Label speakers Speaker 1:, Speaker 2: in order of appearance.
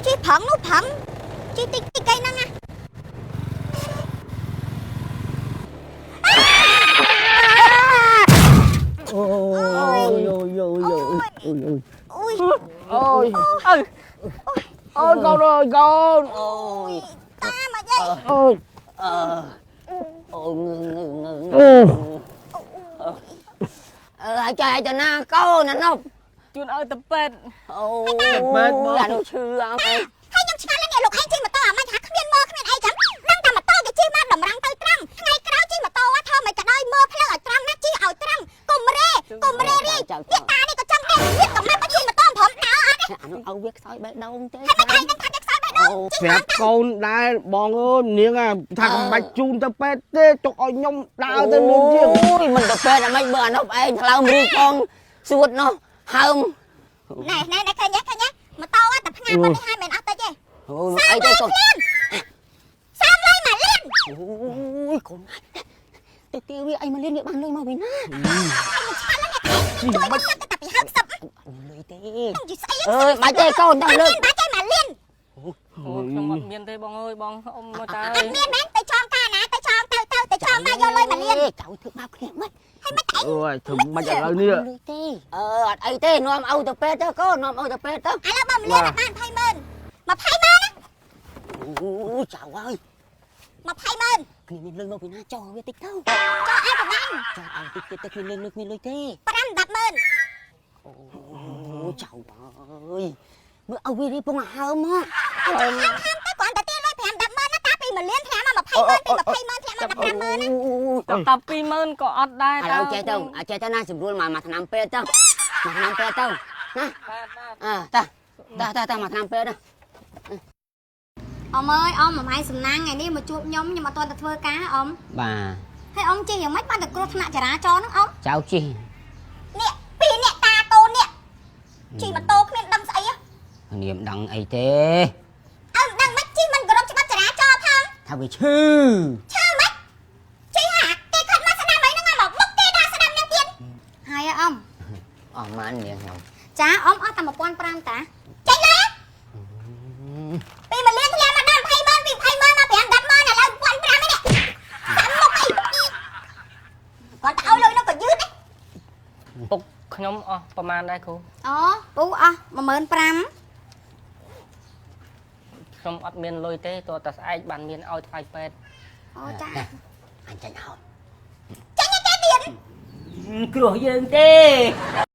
Speaker 1: ជិះប្រឹងនោះប្រឹងជិះតិចតិចអីហ្នឹងណា
Speaker 2: អូយអូយអូយអូយអូយ
Speaker 1: អូយ
Speaker 2: អូយអើអូយកូនអើយកូន
Speaker 3: អូយ
Speaker 1: តាមកយាយ
Speaker 2: អូយ
Speaker 3: អឺអូងងងង
Speaker 2: អូ
Speaker 3: អឺឲ្យចែកទៅណាកូនណានុប
Speaker 4: ជូនឲ្យទៅពេទ្យ
Speaker 3: អូអានោះឈឺអើយ
Speaker 1: ហើយខ្ញុំឆ្ងល់ឡើងលោកឯងជិះម៉ូតូអាម៉េចថាគ្មានមើលគ្មានអីចឹងដឹងតែម៉ូតូគេជិះបានតម្រង់ទៅត្រង់ថ្ងៃក្រោយជិះម៉ូតូធ្វើមិនក៏ដោយមើលផ្លូវឲ្យត្រង់ណាជិះឲ្យត្រង់កុំរេកុំរេរាយនេះតានេះក៏ចឹងដែរវាក៏មកជិះម៉ូតូព្រមដើរអត់
Speaker 3: អានោះឲ្យវាខ្សោយបេះដូងទេ
Speaker 1: ហើយមិនឯងនឹងថាគេខ្សោយបេះដូងជិះ
Speaker 2: ប្រាប់កូនដែរបងអើយនាងថាកុំបាច់ជូនទៅពេទ្យទេទុកឲ្យខ្ញុំដើរទៅលឿនជាង
Speaker 3: អូយមិនទៅពេទ្យអាម៉េចបើអានោះឯងថ្លើមរីផងសួតនោះហើម
Speaker 1: ណែណែណែឃើញទេឃើញទេម៉ូតូតែផ្ងាប៉ុណ្នេះហើយមិនអត់តិចទេ
Speaker 3: អូអីទៅកូន
Speaker 1: សាមលុយមកលៀន
Speaker 3: អូយកូនទៅទាវាអីមកលៀនវាបានលុយមកវិញណា
Speaker 1: ជួយខ្ញុំទៅតែពីហើមសឹប
Speaker 3: លុយទេ
Speaker 1: នឹងយីស្អី
Speaker 3: អើយបាច់ទេកូនដល់លើក
Speaker 1: បាច់ទេមកលៀន
Speaker 4: អូខ្ញុំអត់មានទេបងអើយបងអ៊ំមកតើ
Speaker 1: អត់មានមែនទៅចងកាណាទៅចងទៅទៅទៅចងមកយកលុយមកលៀន
Speaker 3: ចៅធ្វើបាបគ្នាមិន
Speaker 2: អូយធ្វើមិនឥឡូវនេះ
Speaker 3: លុយទេអឺអត់អីទេនាំឪទៅពេទ្យទៅកូននាំឪទៅពេទ្យទៅ
Speaker 1: ឥឡូវបើមកលៀនអត់បាន20ម៉ឺន20ម៉ឺនណា
Speaker 3: អូចៅអើយ
Speaker 1: 20ម៉ឺន
Speaker 3: គ្នាមានលុយមកពីណាចោវាតិចទៅ
Speaker 1: ចោឲ្យប្រហែល
Speaker 3: ចោឲ្យតិចទៀតទៅគ្មានលុយលុយគ្មានលុយទេ
Speaker 1: 5 10ម៉ឺន
Speaker 3: អូចៅអើយមើលឲ្យវារីពងហើមមក
Speaker 1: ហាមហាមទៅគ្រាន់តែទាលុយ5 10ម៉ឺនណាតាពី1លានធ្លាក់មក20ម៉ឺនពី20ម៉ឺនធ្លាក់មក15ម៉ឺនណា
Speaker 4: តែ20000ក៏អត់ដែរ
Speaker 3: ឥឡូវចេះទៅចេះទៅណាស្រួលមកមកឆ្នាំពេទ្យទៅមកឆ្នាំពេទ្យទៅណា
Speaker 4: បាទបាទ
Speaker 3: អើតាតាតាតាមកឆ្នាំពេទ្យណា
Speaker 5: អ៊ំអើយអ៊ំមួយម៉ៃសំណាងថ្ងៃនេះមកជួបខ្ញុំខ្ញុំអត់ទាន់ទៅធ្វើការអ៊ំ
Speaker 3: បាទ
Speaker 5: ហើយអ៊ំជិះយ៉ាងម៉េចបានតែគ្រោះថ្នាក់ចរាចរណ៍ហ្នឹងអ៊ំ
Speaker 3: ចៅជិះ
Speaker 1: នេះពីរអ្នកតាកូននេះជិះម៉ូតូគ្មានដឹងស្អីហ៎
Speaker 3: នាមដឹងអីទេ
Speaker 1: អើមិនដឹងមិនជិះមិនគោរពច្បាប់ចរាចរណ៍ផង
Speaker 3: ថាវាឈឺ
Speaker 1: ឈឺមិនជិះហាគេខិតមកស្ដាំអីហ្នឹងមកមុខគេដល់ស្ដាំហ្នឹងទៀត
Speaker 5: ហើយអ៊ំ
Speaker 3: អស់ម៉ាននាងខ្ញុំ
Speaker 5: ចាអ៊ំអស់តែ1500តា
Speaker 1: ចេញលុយពី1លានធ្លាក់មកដល់20ម៉ឺនពី20ម៉ឺនមក5 10ម៉ឺនឥឡូវ1500នេះសាំមុខអីគាត់ទៅឲ្យលុយនោះក៏យឺតដែរ
Speaker 4: ពុកខ្ញុំអស់ប្រហែលដែរគ្រូ
Speaker 5: អូពូអស់15000
Speaker 4: ខ្ញុំអត់មានលុយទេតើតែស្អែកបានមានឲ្យថ្លៃពេទ្យ
Speaker 5: អូចា
Speaker 3: អញចាញ់ហើយ
Speaker 1: ចេញឲ្យគេទៀត
Speaker 3: គ្រោះយើងទេ